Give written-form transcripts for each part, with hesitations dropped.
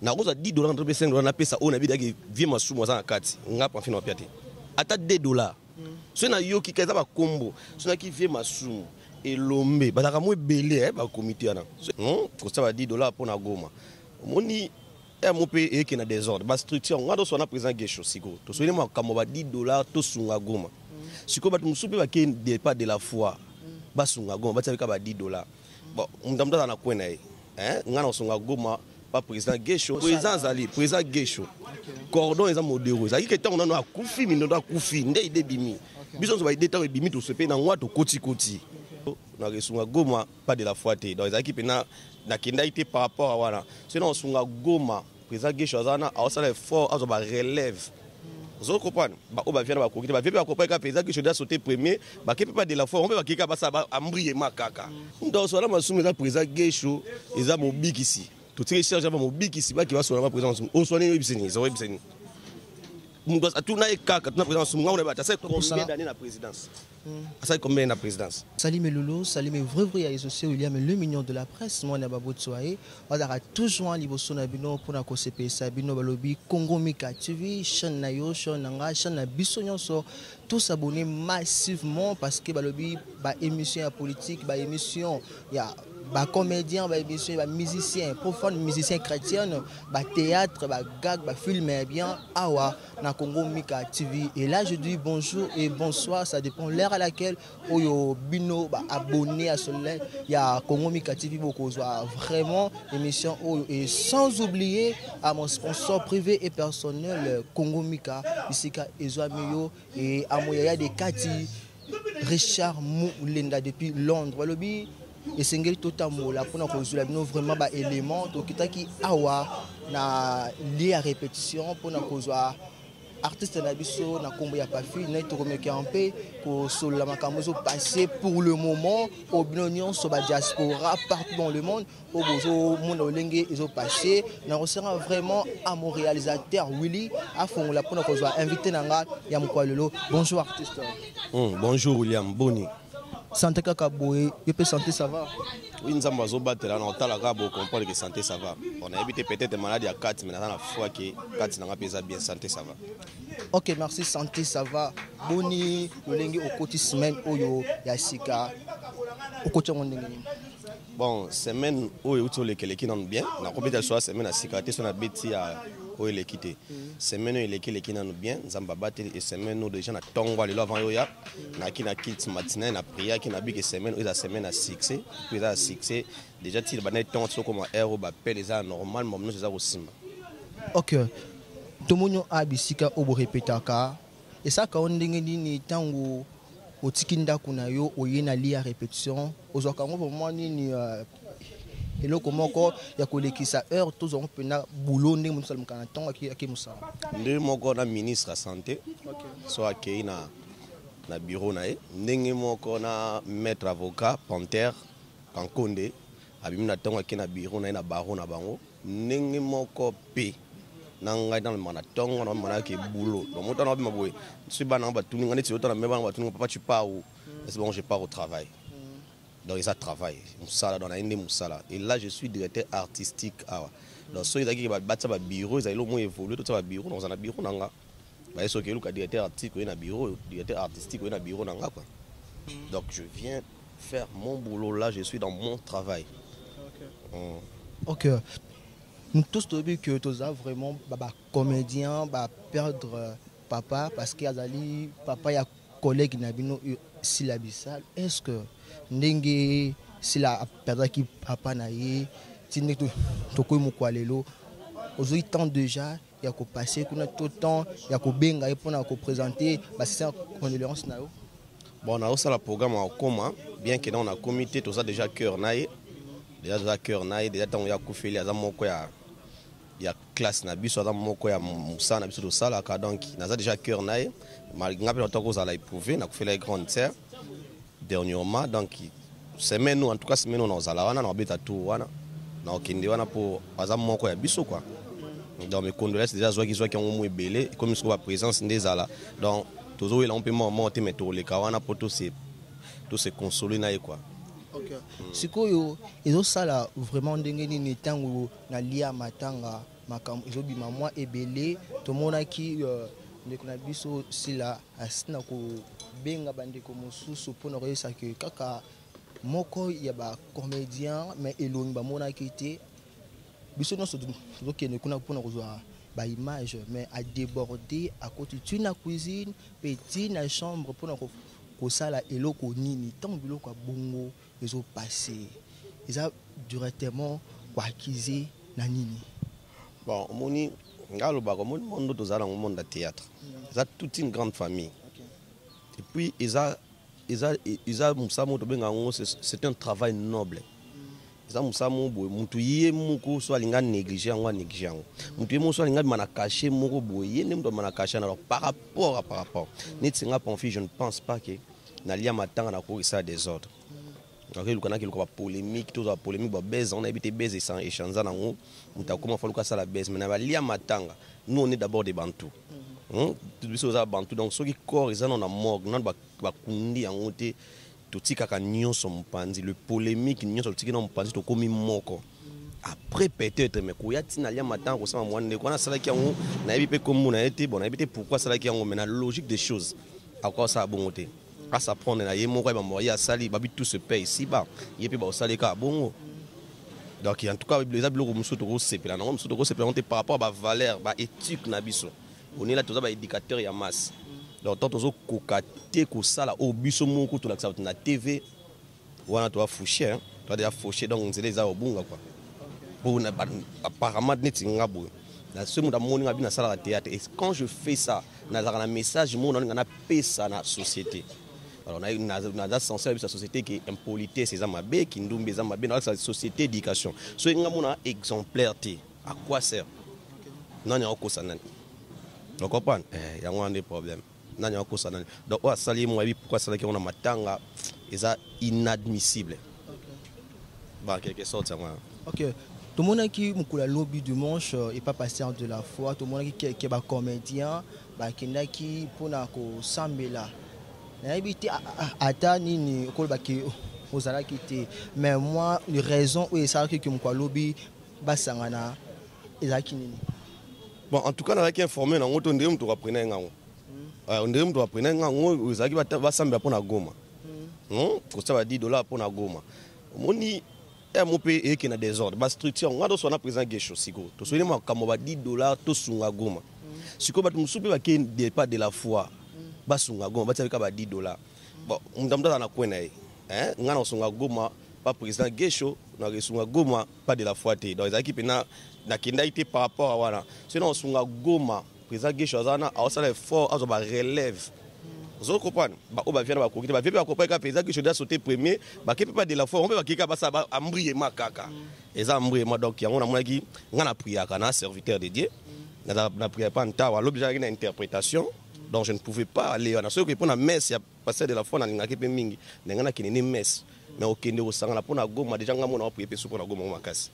Nakozwa 10 $ to mpe 5 $ napesa oyo nayebi daki vie masumu aza na kati. Nga pamfi na bapia te ata 2 $. Soki nayoki ka eza bakombo, soki nayaki vie masumu elombe, bazalaka mo ebele bakomite wana kosala ba 10 $ mpo na Goma. Omoni ya mo mpe eyeke na désordre bastructure. Nga toswana président Gesho, sikoyo tosoli makambo ba 10 $ tosunga Goma. Sikoyo bato mosusu mpe bakei départ de la foi, basunga Goma, batia kaka ba 10 $. Bon, moto aza na coin na ye. Nga na kosunga Goma pa président Gesho. Président azali président Gesho, cordon eza modero. Ezalaki ke ntango nano akufi, mindondo akufi, nde idée ebimi. Biso nyonso baidée ntango ebimi, tosepe na ngwa, tokotikoti na kosunga Goma pas de la foi te. Donc ezalaki mpena nakendaki te par rapport a wana. Soki na kosunga Goma, président Gesho aza wana, aosala effort, azwa barelève. Ozo comprendre, baoyo bavia na bakoki te, bavie mpe bakopai kaka président Gesho déjà sauté premier, bake mpe pas de la foi mpe bakei kaka basala baambriema kaka. Moto akosola masumu eza président Gesho, eza mobikisi. Totiki charge ya mobikisi, baki basola ma président masumu. Oswani oyebisi nini? Oyebisa nini? Moto atuna ye kaka, tuna président masumu. Ngango na asali combien d'années na présidence? Asali combien na présidence? Salim Lolo, Salim vrai vrai ya Exaucé William, le mignon de la presse, mwana babotsoaye, bazaka toujours liboso na bino mpona kosepelisa bino. Balobi Congo Mika TV, chaîne na yo, chaîne na nga, chaîne na biso nyonso. Tous abonnés massivement parce que balobi ba émission ya politique, ba émission ya ba comédien, ba émission ba musicien profane, musicien chrétienne, ba théâtre, ba gag, ba film ya bien awa na Congo Mika TV. Et là, je dis bonjour et bonsoir, ça dépend l'heure à laquelle oyo bino ba abonné à soleil ya Congo Mika TV bokozwa vraiment émission oyo. Et sans oublier à mon sponsor privé et personnel, Congo Mika, isika ezwami yo, et à mon yaya de Kati, Richard Moulenda depuis Londres. Balobi esengeli totambola mpona kozwela bino vraiment baélément. Tokitaki awa na lieu ya répétition mpona kozwa artiste na biso na nkombo ya Pafi nai. Tokomeka mpe kosolola makambo ezopasse pour le moment oyo bino nyonso badiaspora partout dans le monde oyo bozomona lolenge ezopasse. Na kosenga vraiment à mon réalisateur Willy afongola mpona kozwa invité na nga ya mokolo lelo. Bonjour artiste. Bonjour William, boni? Santé kaka boye, yo mpe santé ça va? Oui, Nzambe azobatela na otala kaka, bocomprendre que santé ça va. Bon, nayebi te, peut-être maladi ya kati, mais naza na foi ke kati nanga mpe eza bien, santé ça va. Ok, merci. Santé ça va. Boni lolenge okoti semaine oyo ya sika, okoti yango ndenge nini? Bon, semaine oyo euti oleka eleki nanu bien. Nakobeta so ya semaine ya sika te, so nabeti ya oyo eleki te. Semaine oyo eleki, eleki nanu bien, Nzambe abateli. E semaine oyo déjà na ntongo lelo, avant oyo ya nayaki na culte matinal, na priaki na bike semaine oyo eza semaine ya succès, mpo eza ya succès déjà. Tina banda ntongo ti okoma heure oyo, bapele eza ya normal, makambo nyonso eza kosimba. Ok, tomoni a bisika oyo borepetaka, esalaka yo ndenge nini ntango otiki ndako na yo, oye na lieu ya répétition? Ozwaka yango vraiment nini, eloko moko ya kolekisa heure, tozwango mpena boulot ndenge moto asalamaka na ntongo ake mosala? Ndenge moko na ministre ya santé so akei na bureau na ye, ndenge moko na maître avocat Panter Kankonde abimi na ntongo, akei na bureau na ye na barreau na bango, ndenge moko mpe na ngai nalobima na ntongo, na bima boulot. Donc moto wana babima boye, soki bana ngo batuni nga neti otala me, bana batuni nga: "Papa, tu pars où?" C'est bon, je pars au travail. Donc eza travail, mosala. Donc naye nde mosala. Et là, je suis directeur artistique awa. Donc soki ezalaki batia babureau, ezali lo mo évolue, totia babureau, nakozala na bureau na nga. Baye soki eluka directeur artistique, oye na bureau, directeur artistique oye na bureau na nga quoi. Donc je viens faire mon boulot là, je suis dans mon travail. Ok, nous tous toyebi que toza vraiment bacomédien baperdre papa parce que azali papa ya collègue na bino Sila Bisal. Est ce que ndenge Sila aperdaki papa na ye ti ndenge tokoyi mokwa lelo, ozwi temps déjà ya kopasser kuna to temps ya kobenga ye mpona koprésente basincères condoléance na yo? Bon, naosala programme ya kokóma, bien que nao nakomi te. Toza déjà cœur na ye, déjà toza cœur na ye déjà. Ntango ya akufeli, aza moko ya classe na biso, aza moko ya mosala na biso tosalaka. Donc naza déjà cœur na ye. Nga mpe natoka kozala éprouvé, nakufeli ye grande sœur dernièrement. Donc semaine, en tout cas semaine oyo, nakozala wana, nakobeta tour wana, nakokende wana mpo aza moko ya biso quoi. Donc mes condoléances déjà azwaki, zwaki yango mo ebele, ekomi sikoyo baprésence nde ezala. Donc tozowela yango mpe moko moko te, mais tokoleka wana mpo tose console na ye quoi. Ok. Sikoyo ezosala vraiment ndenge nini ntango nalia matanga, makambo ezobima mwa ebele? Tomonaki ndeko na biso Sila asina kobenga bandeko mosusu mpona koyebisa ke kaka moko ya bacomédien, mais elongi bamonaki te. Biso nyonso tozokende kuna mpona kozwa baimage, mais adéborde, akoti ti na cuisine mpe ti na chambre mpona kosala eloko nini. Ntango biloko ya bongo ezopase, eza directement koaccuser na nini? Bon, omoni, nga alobaka, omoni, monde tozala nango, monde ya théâtre eza toute une grande famille. Et puis eza mosala moko tobenga yango, c'est un travail noble. Eza mosala moko boye, motu ye moko so alingi anéglige yango, anéglige yango. Motu ye moko so alingi abima na cachet moko boye, ye nde moto abima na cachet. Alors par rapport neti nga Pamphile, je ne pense pas que nalia matanga nakoki esala désordre. Nakeluka, nakeluka bapolémique, tozwa bapolémique, babese yango, nayebi te. Bese échanza nango, moto akoma faluka asala bese. Mais na balia matanga, nous, on est d'abord des Bantu. Biso oza Bantu, donc soki corps eza nano na morgue, nano bakundi yango te, totikaka nyonso mopanzi, le polémique nyonso totiki na mopanzi, tokomi moko. Après peut-être, mais koya ntina alia matanga kosala mwa ndeko wana asalaki yango, nayebi mpe kombo na ye te. Bon, nayebi te pourquoi asalaki yango, mais na logique des choses, akoka kosala bongo te. As'apprendre na ye moko, ayeba ye asali babi, tout se paye ici bas. Ye mpe baosali kaka bongo. Donc en tout cas, eza biloko mosusu tokosepela nango, mosusu tokosepela yango te par rapport à bavaleur, baéthique na biso. Onela toza baéducateur ya masse, donc tant tozokoka te kosala oyo biso moko tolakisa bato na TV wana, toa fauché, toa déjà fauché. Donc nzela eza kobunga quoi. Po apparemment neti nga boye, na soki moto amoni nga, bi nasalaka théâtre, et quand je fais ça, nazalaka na message moko nalinga napesa na société. Alors naza censé ayebisa société ke impolitesse eza mabe, kindumbi eza mabe. Nalakisa société éducation. Soki nga mona exemplaire te, à quoi sert? Nani akokosa nani? Ocomprendre? Yango wana nde problème. Nani akokosa nani? Donc oyo asali ye mo ayebi pourquoi asalaki yango na matanga, eza inadmissible. Ba quelque sorte yango wana. Ok, tomonaki mokolo ya lobi dimanche epa pasteur de la foi, tomonaki ke bacomédien bakendaki mpona kosambela. Nayebi te ata nini okolobaki, ozalaki te, mais moi, raison oyo esalaki ke mokolo ya lobi basangana ezalaki nini? Bon, en tout cas nazalaki informé nango to ndenge moto aprena ye ngango, ndenge moto aprena ye ngango ezalaki basambela mpo na Goma, kosala ba 10 $ mpo na Goma. Omoni mo mpe eyeke na désordre bastructure. Nga toswana président Gesho, sikoyo tosoli makambo ba 10 $ tosunga Goma. Sikoyo bato mosusu mpe bakende pas de la foi, basunga Goma, batia kaka ba 10 $. Bon, moto aza na kwe na ye. Nga na kosunga Goma pa président Gesho, na kosunga Goma pas de la foi te. Donc ezalaki mpena nakendaki te par rapport a wana. Soki na kosunga Goma, président Gesho aza wana, aosala effort, azwa barelève. Ozo comprendre? Baoyo bavia na bakoki te, bavie mpe bakopai kaka président Gesho déjà sauté premier, bake mpe pas de la foi, mpe bakei kaka basala ambriema kaka, eza ambriema. Donc yango namonaki nga na priaka na serviteur de Dieu, na priaka pa ntawa. Alobi ezalaki na interprétation, donc je ne pouvais pas aller wana. Soki mpo na messe ya pasteur de la foi, nalingaki mpe mingi ndenge nakende ne messe, mais okende kosangana mpo na Goma, déjà nga mona baprie mpe so mpo na Goma ngo makasi.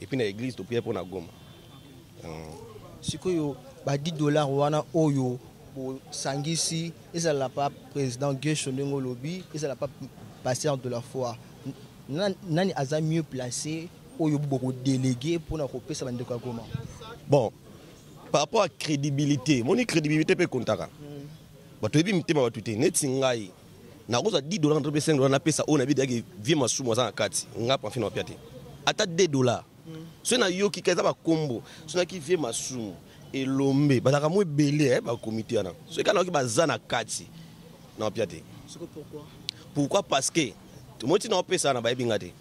Et puis na église toprie mpo na Goma. Sikoyo ba 10 $ wana oyo bosangisi, ezala pa président Gesho ndenge olobi, ezala pa pasteur de la foi, nani aza mieux placé oyo bokodélégué mpona kopesa bandeko ya Goma? Bon, par rapport à crédibilité, moni crédibilité mpe ekontaka. Bato oyebi mitema bato te. Neti ngai nakozwa 10 $ na mpe 5 $ napesa oyo nayebi deyaki vie masumu aza na kati. Nga Pamphile na bapia te ata 2 $. Soki nayoki ka eza bakombo, soki nayaki vie masumu, elombe, bazalaka mo ebele bakomité wana, soki kaka nayoki baza na kati, na bapia te. Pourquoi? Parce que tomoni ntina opesa na bayebi nga te.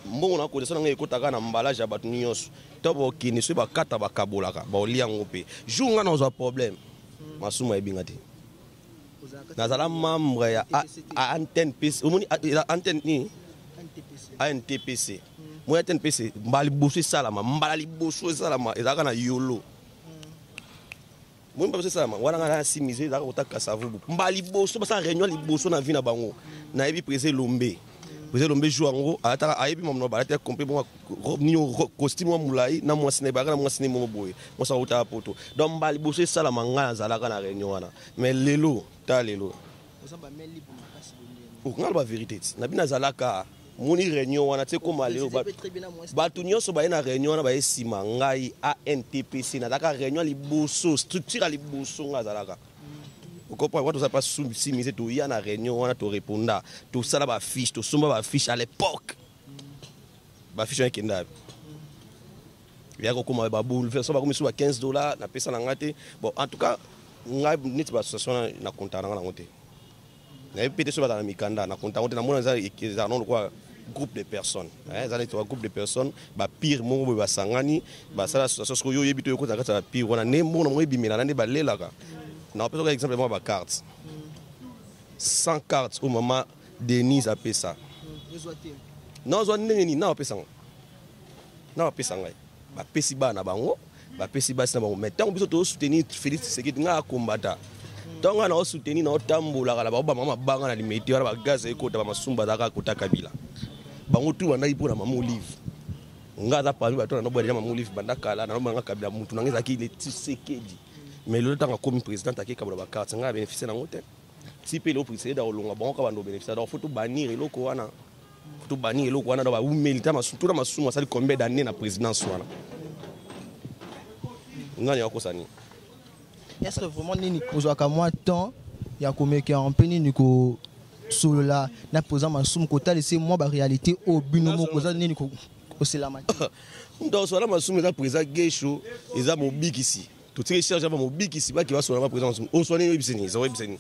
Mbongo na kolesa na ngai ekotaka na emballage ya bato nyonso to bokende, soki bakata bakabolaka, baolia yango. Mpe jour ngai nazwa problème, masumu ayebi nga te. Nazala membre ya ANTPC. Omoni antenne nini? ANTPC. Moi, ANTPC, mbala liboso esalama, mbala liboso esalama ezalaka na Yolo. Moi mpe esalama wana, ngai na simise, ezalaka kota Kasavubu. Mbala liboso basala réunion liboso na vie na bango, nayebi président Lombe. Président Lombe jour yango alataka, ayebi mamono, balati complet bongo nini, costume wa molai na mwasi na ye, balaka na mwasi ne moko boye, mwasi akotaka poto. Donc mbala liboso esalama, ngai nazalaka na réunion wana. Mais lelo, ta lelo, ngai loba vérité ti na bino, azalaka Moni réunion wana te koma lelo bato nyonso baye na réunion wana, baye nsima ngai. ANTPC nazalaka réunion ya liboso, structure ya liboso ngai azalaka. Okomprendre, wa toza pa simise, toya na réunion wana, toreponda, tosala bafiche, tosomba bafiche. À l'époque bafiche wana ekenda ya kokóma babouleverse, bakomi so ba 15 $. Napesa na ngai te. Bon, en tout cas ngai neti baassociation na konta nanga nango te, nayebi mpe te so bazala na mikanda na konta yango te. Namona ezala nango lokola groupe de personnes, eza neti ba groupe de personnes, bapire moko boye basangani, basala association. Soki oyo oyebi te, oyokota kati ya bapire wana nde mbongo na bango ebimela na nde balelaka. Na bapesaka exemple moko, bacarte, 100 cartes oyo mama Denise apesa, nazwa ndenge nini? Na bapesa na bapesa ngai, bapesi bana na bango, bapesi basi na bango. Mais ntango biso tozosoutenir Félix Tshisekedi, ngai akombata, ntango ngai naosoutenir, naotambolaka na bango, bamama mabanga na Limete wana, bagaz ekota, bamasumu bazalaka kota Kabila, bango tu bandaki mpo na mama Olive. Ngai aza parmi bato na noboya deja mama Olive banda kala. Nanobanga Kabila, mutu na ngai ezalaki le Tshisekedi. Mais lelo ntango akomi président, akekabola bacarte, ngai abénéficie nango te. Ti mpe lelo Tshisekedi akolonga, bango kaka bando bénéficie. Donc faut tobannir eloko wana, faut tobannir eloko wana. Donc baumeli ta tuna masumu asali combien d'année na présidence wana? Ngani akosa nini? Est ce que vraiment nini ozwaka mwa temps ya komeka mpe nini kosolola na président Masumu, kotalisa mwa baréalité oyo bino moko oza nini koselama te? Moto akosola Masumu eza président Gesho, eza mobikisi. Totiki charge ava mobikisi, baki basola ma président Masumu. Oswani oyebisi nini? Eza oyebisa nini?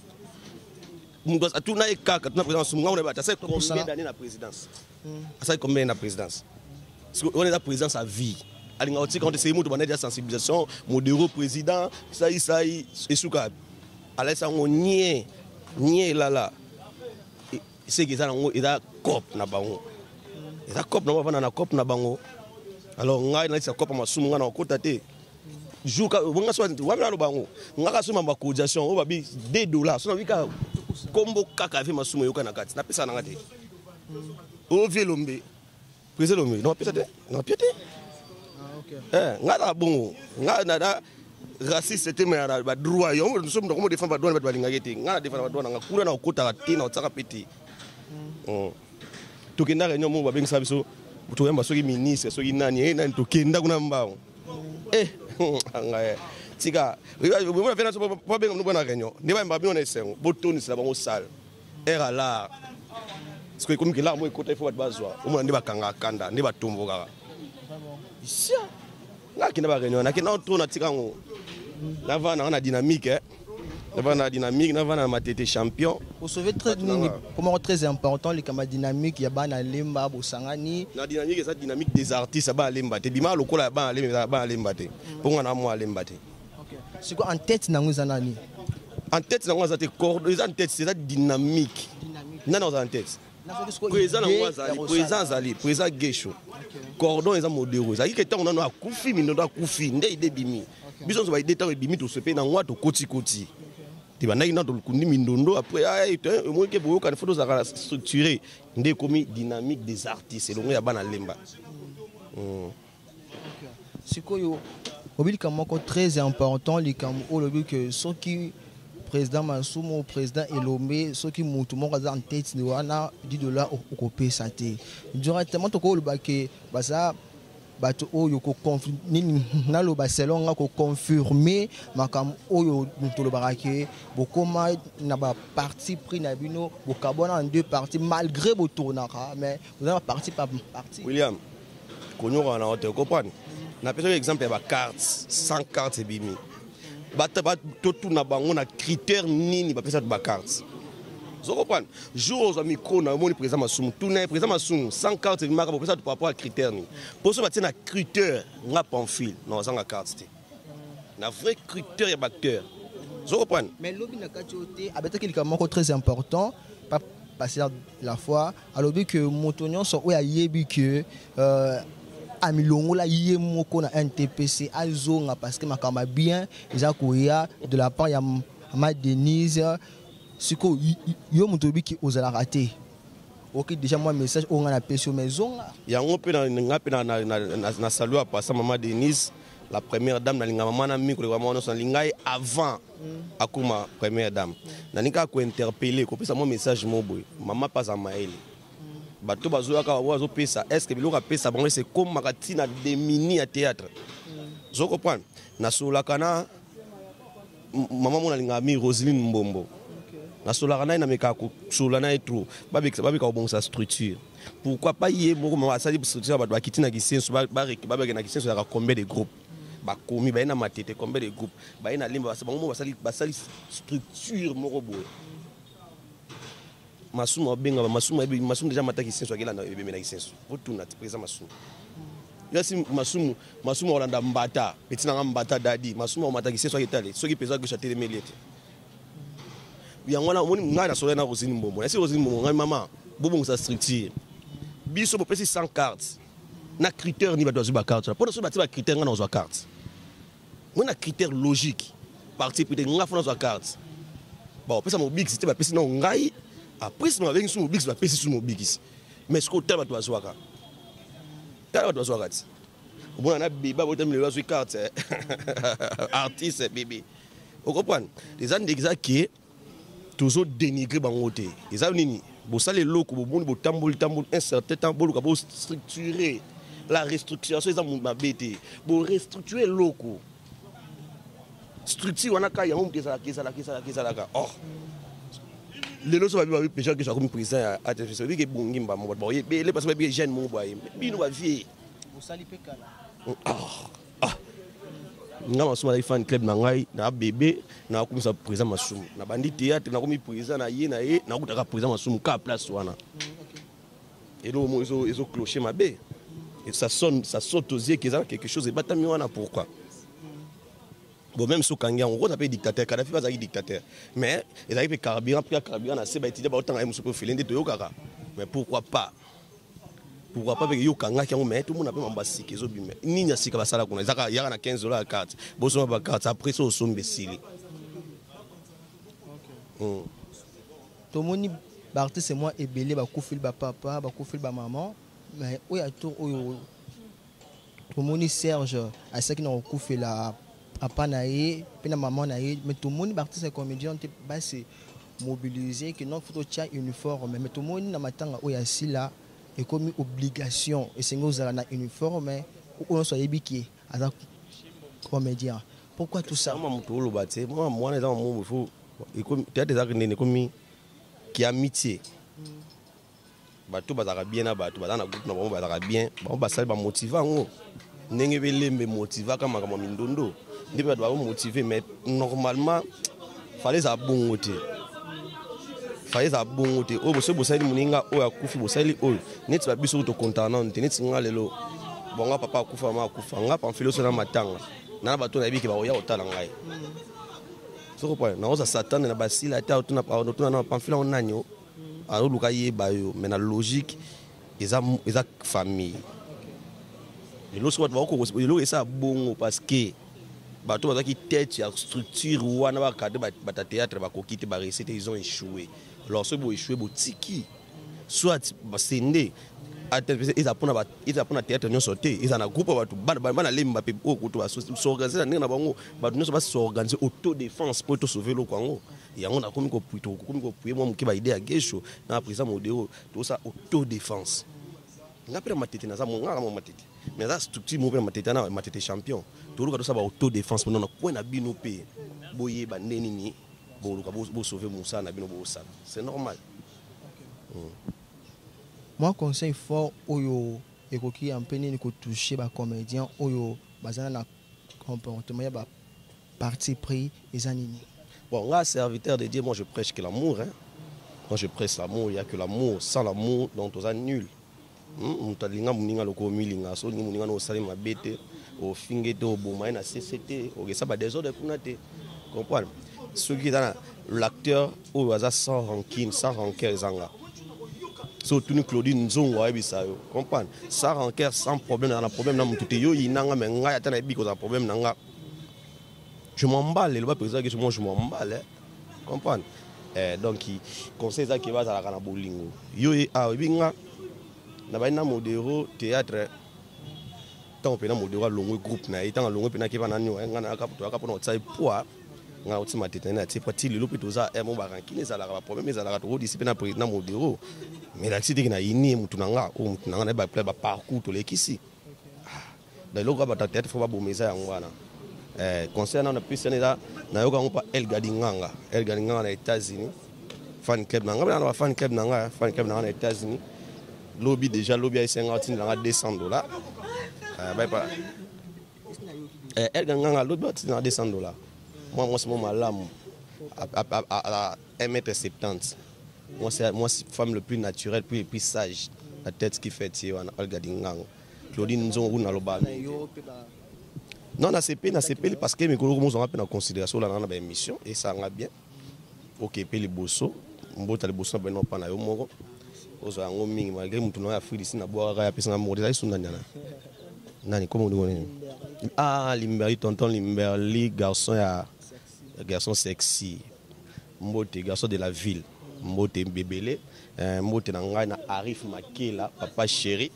Moto atuna ye kaka, tuna président Masumu. Ngango na asali combien d'année na présidence? Asali combien na présidence? Wana eza présidence à vie, alingaka otika ngo te. Seye moto banda ya sensibilisation modero président saisai esuka, alalisa yango nie nie elala. Seke eza nango, eza cope na bango, eza cope na bango, bavanda na cope na bango. Alors ngai nalisa cope ya Masumu, ngai na kokota te. Jour bonga so wami naloba yango, nga kaka so mambo ya cotisation oyo babi 2 $, so nabi kaka kombo kaka ave Masumu eyoka na kati, napesa nanga te. Oyo vie Elombe, président Elombe, napesa te, napia te. Nga na bongo, nga na raciste te, mais na badroit yo so moto akomo défendre badroit, bato balingaki te. Nga na défendre badroit nanga, kuna na okotaka te, na otiaka mpe te. Tokenda réunion moko, babengisa biso, toyamba soki ministre, soki nani e nani, tokenda kuna mbango. Ngai tika babenga bino na réunion, nde bayamba bino na esengo, botonisela bango salle aire alar, parce que ekomi kelaka mo ekota, ifo bato bazwa omona nde bakangaka kanda, nde batombokaka sia. Nga akenda baréunion, nakenda to natika yango, navanda nanga na dynamique, navanda na dynamique, navanda na Matete champion. Osauve très nini moko très important, likambo ya dynamique ya bana Lemba bosangani. Na dynamique, eza dynamique des artistes ya bana Lemba te. Bima lokola ya bana Lemba, eza bana Lemba te, mpo nga na mwa Lemba te. Sikoyo en tête nango eza nani? En tête nango aza te, eza en tête, eza dynamique. Nani aza en tête? Président nango azali, président azali président Gesho, cordon eza modero. Ezalaki ke ntango nano akufi, mindondo akufi, nde ide ebimi. Biso nyonso baide ntango ebimi, tosepe nango, tokotikoti te, bandaki nano tolukundi mindondo. Après omoni ke boyokani, fo tozalaka structuré, nde ekomi dynamique des artistes elongo ya bana Lemba. Sikoyo obi likambo moko très important, likambo oyo olobi ke soki président Masumu, président Elombe, soki motu moko aza en tête wana, 10 $ okopesa te directement. Tokoloba ke baza bato oyo nini, naloba selon nga, koconfirme makambo oyo tolobaka ke bokóma na baparti pris na bino, bokabwana en deux parties malgré botournaka, mais boza na parti par parti. William, konyokaka na yo te, ocomprendre. Napesaki exemple ya bacarte, 100 carte ebimi, totuna bango na critère nini bapesa bato bacarte. Ozo comprendre, jour ozwa micro na omoni président Masumu, tuna ye: président Masumu, 100 carte ebimaka, bopesa bato par rapport à critère nini? Mpo so batie na critère, nga Pamphile na ozanga carte te, na vrai critère ya baacteur. Ozo comprendre? Mais lobi na kati oyo te, abetaki likambo moko très important, pas passer la fois. Alobi ke moto nyonso oyo ayebi ke amilongola ye moko na NTPC azonga, parce que makambo ya bien eza koya de la part ya ma Denise. Sikoyo yo moto oyebiki ozalaka te, oki déjà mwa message oyo ngai napesi yo, mais zonga. Yango mpe nga mpe na salu ya pasa mama Denise, la première dame. Nalinga mama na mingi koleka mama nyonso. Nalinga ye avant akóma première dame. Nalingi kaka kointerpeller, kopesa mwa message mo boye. Mama mpe aza mayele. Bato bazoyaka, bango bazopesa, est ce que biloko apesa bango ese ekomaka ntina demini ya théâtre? Ozo comprendre? Nasololaka na mama mona alingaka mi Roseline Mbombo, nasololaka na ye, namekaka kosolola na ye trop. Babeka kobongisa structure. Pourquoi pas ye moko mama asali structure ya bato bakiti na Kisenso, babeke na Kisenso ezalaka combien de groupe bakomi, baye na Matete combien de groupe, baye na Lemba, bango moko basali structure moko boye. Masumu abenga Masumu, ayebi Masumu déjà mata Kisenso, akelanda ebembe na Kisenso. Otuna ti président Masumu yasi Masumu. Masumu akolanda mbata eti nanga mbata dadi. Masumu akomata Kisenso, aketale soki président Gauche atelemeli ete yango wana. Omoni, ngai nasolai na Rosine Mbombo, nasi Rosine Mbombo, ngai mama bobongisa structure. Biso bopesi 100 carte na critère ni bato bazwi bacarte wana? Mpona soki batie bacritère, ngai nazwa carte moi na critère logique parti pris te. Nga fo nazwa carte, bapesa mobikisi te, bapesi nao ngai. Après sima babengi su mobikisi, bapesi su mobikisi. Mais sikoyo tala bato bazwaka, tala bato bazwaka ti omona na beba botami lelo azwi carte artiste bébé. Ocomprendre? Eza ndenge eza ke tozodénigre bango te. Eza nini? Bosala eloko, bomoni, botamboli tamboli un certain temps, boluka bostructure. La restructuration eza mabe te. Borestructure eloko, structure wana kaka yango moto ezalaka, ezalaka, ezalaka, ezalaka. Or lelo so babi babi président Kesho akomi président ya ATFC, babiki ebongi mbamo, bato baoye ebele parce babiki jeune moko boye, bino bavie. Osali mpe kala. Ah, ah. Nga Masumu azali fan club na ngai na bébé, nakomisa président Masumu. Nabandi théâtre, nakomi président na ye, na ye nakutaka président Masumu ka place wana. Eloko moko ezocloche mabe et ça sonne, ça saute aux yeux que eza quelque chose ebatami wana. Pourquoi? Bon, même soki okangi yango, okota mpe dictateur. Kadafi mpe azalaki dictateur, mais ezalaki mpe carburant, mpe carburant na se baétudia baotanga ye mosusu mpe ofele nde toyokaka. Mais pourquoi pas, pourquoi pas mpe yo okangaki yango? Mais tomona mpe mambo ya sika ezobima. Nini ya sika basala kuna? Ezaka yaka na 15 $ ya carte, bosomba bacarte. Après so osombi, esili. Tomoni baartiste mwa ebele bakufeli bapapa, bakufeli bamama, mais oyo ya tour oyo tomoni Serge asalaki na kokufela papa na ye mpe na mama na ye. Mais tomoni baartiste ya comédien te base mobiliser ke non, faut totia uniforme. Mais tomoni na matanga oyo ya sila ekomi obligation, esengi ozala na uniforme oyo nyonso ayebi ke aza comédien. Pourquoi tout ça? Mwa moto oloba te, mwa mwana eza mwa faut théâtre ezalaki ndeni ekomi ki amitié. Bato bazalaka bien na bato baza na groupe na bango, bazalaka bien, bango basali bamotive yango ndenge belembe motivaka makambo ya mindondo nde mpe bato bamotive. Mais normalement fallait ezala bongo te, fallait ezala bongo te. Oyo soki bosaleli moninga oyo akufi, bosaleli oyo neti babiso oyo tokontaka nano te. Neti nga lelo bonga papa akufa, mama akufa, nga Pamphile oso na matanga na bato nayebi ke bakoya kotala ngai. Soko po naoza Satan na basila te, otuna na Pamphile yango nani o azoluka yeba yo. Mais na logique eza famille. Lelo soki bato bakoko eloko esala bongo parce que bato bazalaki tête ya structure wana, bacadre bata théâtre bakoki te, baréussir te, ils ont échoué. Alors soki boéchoué, botiki, soit basende eza mpona théâtre nyonso te, eza na groupe ya bato bana lemba mpe oyo kutu basorganize na ndenge na bango. Bato nyonso basorganize autodéfense mpo tosauve eloko yango. Yango nakomi kopuye mwa moke baidée ya Gesho na président Modero, tosala autodéfense. Nga mpe na Matete naza nga na mwa Matete, mais aza structure moko mpe na Matete na Matete champion. Toluka tosala ba autodéfense mpona na coin na bino mpe boyeba nde nini boluka bosauve mosala na bino bosala, c'est normal. Moi, conseil fort oyo ekoki un peu nini kotouche bacomédien oyo baza na comportement ya baparti pris eza nini? Bon, nga serviteur de Dieu, moi je prêche que l'amour, hein. Moi je prêche l'amour, il y a que l'amour. Sans l'amour, donc toza nul. Moto alinga moninga lokola omilinga. So olingi moninga na osali mabe te, ofinge te, oboma ye na sese te, okesa badésordre kuna te. Comprendre? Soki eza na l'acteur oyo aza sans rancune, sans rancœur, ezanga so otuni Claudine Nzongo ayebisa yo. Comprendre? Sans rancœur, sans problème, na problème na motu te. Yo yinanga, me ngai ata nayebi kozala problème na nga, je m'emballe. Eloba président Kesho, moi je m'emballe. Comprendre? Donc conseil ezaki bazalaka na bolingo. Yo ye awa oyebi nga na bali na Modero théâtre. Ntango mpena Modero alongwe groupe na ye, ntango alongwe mpena akeba nani, nga nayaka, toyaka mpona kotia ye poids. Nga auti matete na tie po ti lelo mpe toza mo barankine ezalaka, baproblème ezalaka, tokodisi mpe na président Modero, mais lakisi teke na yini ye mutu na nga oyo, mutu na nga nayeba baparcours tolekisi. Ah, eloko ya bato ya théâtre fo baboma eza yango wana. Conseil nano napesi wana eza nayoka yango mpa Elga Dinganga, Elga Dinganga na États-Unis, fan club na nga na ba fan club na nga, fan club na nga na États-Unis. Lobi déjà, lobi ayesenga atindela nga $200. Bayeba Elga Nganga, lobi atindela $200. Mwa mwasi mo malamu à 1m70, moi femme le plus naturel plus sage, la tête qui fait tie wana Olga Dinganga. Claudine Nzongo kuna naloba non, nasepeli, nasepeli parce que mikolo mozwanga mpe na considération, olanda na baémission, esanga bien. Oke mpe liboso, mbota liboso na bino mpa na yo moko ozwa yango mingi, malgré mutu na yo ya Afrique d'ici nabwakaka ya apesanga moko ezali sunda nani nani komo ndingo nini. Ah, Limberli, tonton Limberli, garçon ya garçon sexy, mbote garçon de la ville, mbote bebele. Mbote na ngai na Arif Makela, papa chéri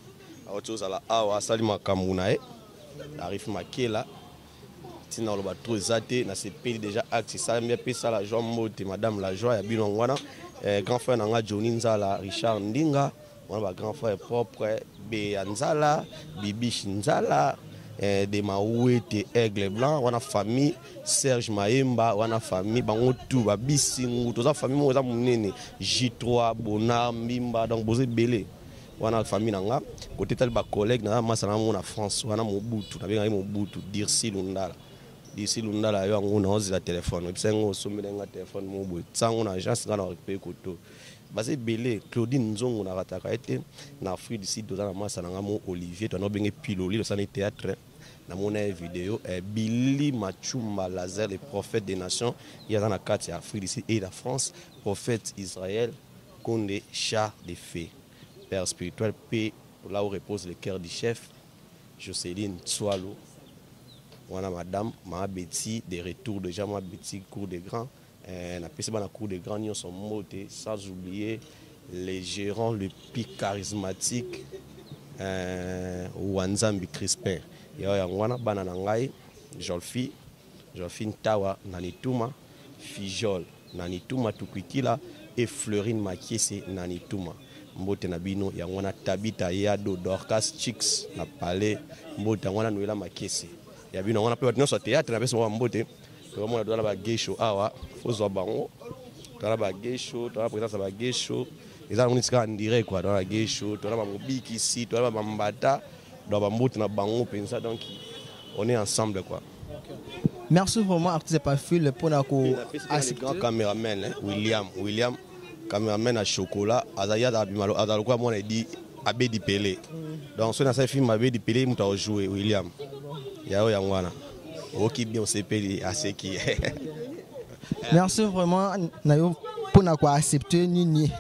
awuti ozala awa, asali makambo na ye. Arif Makela, ntina oloba trop eza te, nasepeli déjà, acte esalami, apesa la joie. Mbote madame la joie ya bino yango wana. Grand frère na nga Johnny Nzala, Richard Ndinga wana, ba grand frère propre Beya Nzala, Bibish Nzala, de Mawete, Aigle Blanc wana, famille Serge Mayemba wana, famille bango tu babisingu, toza famille moko eza monene. J3 Bonar Mbimba, donc boza ebele wana, famille na nga. Kote tali bacollègue na masa na ngo na France wana, Mobutu, nabengaki Mobutu Dirsi Lundala, Dirsi Lundala yo yango naozela telefone, oyebisa yango osombela nga telefone moko boye, ntango na agence nga na récupéré koto. Baza ebele. Claudine Nzongo narataka ye te. Na Afrique du Sud toza na masa na nga mo Olivier, twana obenge Piloli, tosali théâtre, namona ye video. Billy Machumba Lazer, le prophète des nations, ye aza na kati ya Afrique du Sud et la France. Prophète Israël Konde, char de feu, père spirituel p là où repose le cœur du chef, Jocelyne Tswalo wana, madame Ma Betty de retour déjà, ma Betty cour de grand. Napesi bana cour de grand nyonso mbote, sans oublier les gérants le plus charismatique, Wanzambi Crispin ya yango wana, bana na ngai Jolfi, Jolfi Ntawa na Nituma, Fijol na Nituma, Tukwikila et Fleurine Makiese na Nituma, mbote na bino yango wana. Tabita Yado, Dorcas Chicks na palais, mbote yango wana. Noela Makiese ya bino yango wana. Mpe bato nyonso ya théâtre napesi bango mbote. Tokomona toza na bagesho awa, fozwa bango, toza na bagesho, toza na présence ya bagesho, eza nango neti kaka ndire quoi. Toza na gesho, toza na bamobikisi, toza na bambata, donc bambote na bango mpenza, donc on est ensemble quoi. Merci vraiment, artiste Pamphile, pour la grand caméraman, hein, William, William caméraman à chocolat, azali azala lokola mwana edi Abedi Pele. Donc soki nasali film Abedi Pele, moto ajoue William yayo yango wana, oyoki bien, osepeli, aseki. Merci vraiment na yo mpona koaccepte nini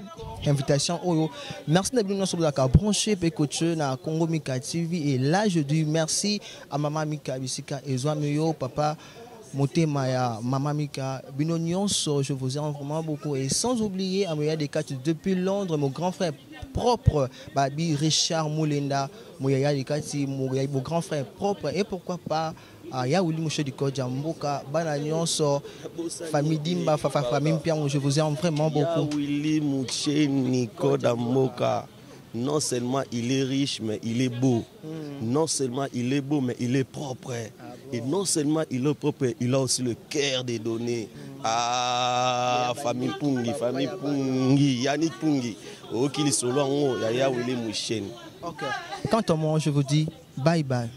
invitation oyo. Merci na bino nyonso bozalaka branché mpe coach na Congo Mika TV. Et là je dis merci à mama Mika bisika ezwami yo, papa motema ya mama Mika, bino nyonso, je vous aime vraiment beaucoup. Et sans oublier Amoya des quatre depuis Londres, mon grand frère propre Babi Richard Moulenda Moyaya Likati, mon grand frère propre. Et pourquoi pas ya Willy Mouche du Code Mboka, bana nyonso, famille Dimba, Fafa, famille Mpiango, je vous aime vraiment beaucoup. Ya Willy Mouche Nikoda Mboka, non seulement il est riche, mais il est beau. Non seulement il est beau, mais il est propre. Ah bon. Et non seulement il est propre, il a aussi le cœur de donner. Ah, famille Pungi, famille Pungi, Yannick Pungi. Okili solo yango, ya Willy Moucheni. Ok. Quant à moi, je vous dis bye bye.